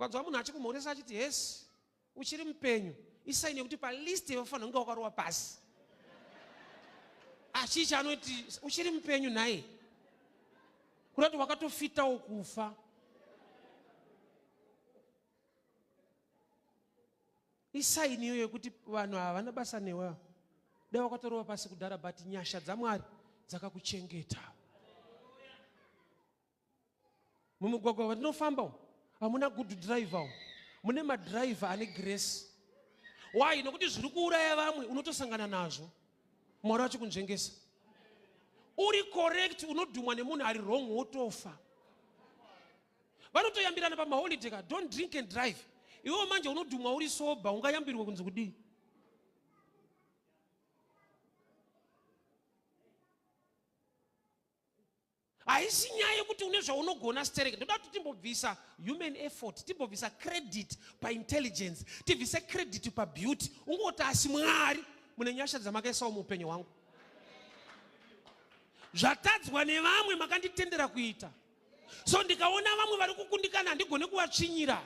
Ukanzwa munhu achikumhoresa achiti hesi uchiri mupenyu, isaini yekuti palist yevafanira kunge wakarova pasi. Achichi anoti uchiri mupenyu nhai, kuda kuti wakatofitawo kufa. Isaini iyoyo yekuti vanhu havana basa newe, dai wakatorova pasi kudhara, but nyasha dzaMwari dzakakuchengeta. Mumugwagwa watinofamba umu hamuna good driver umu, mune madriver ane grace. Why? Nokuti zviri kuuraya vamwe unotosangana nazvo. Mwari achikunzvengesa. Uri correct unodhumwa nemunhu ari wrong wotofa. Vanotoyambirana pamaholiday ka, don't drink and drive. Iwewo manje unodhumwa uri sober, ungayambirwe kunzi kudii? Haisi nyaya yekuti une zvaunogona stereke. Ndoda kuti timbobvisa human effort, timbobvisa credit paintelligence, tibvise credit pabeauty. Ungoti asi Mwari mune nyasha dzamakaisawo muupenyu hwangu, zvatadzwa nevamwe makanditendera kuita. So ndikaona vamwe vari kukundikana handigone kuvatsvinyira.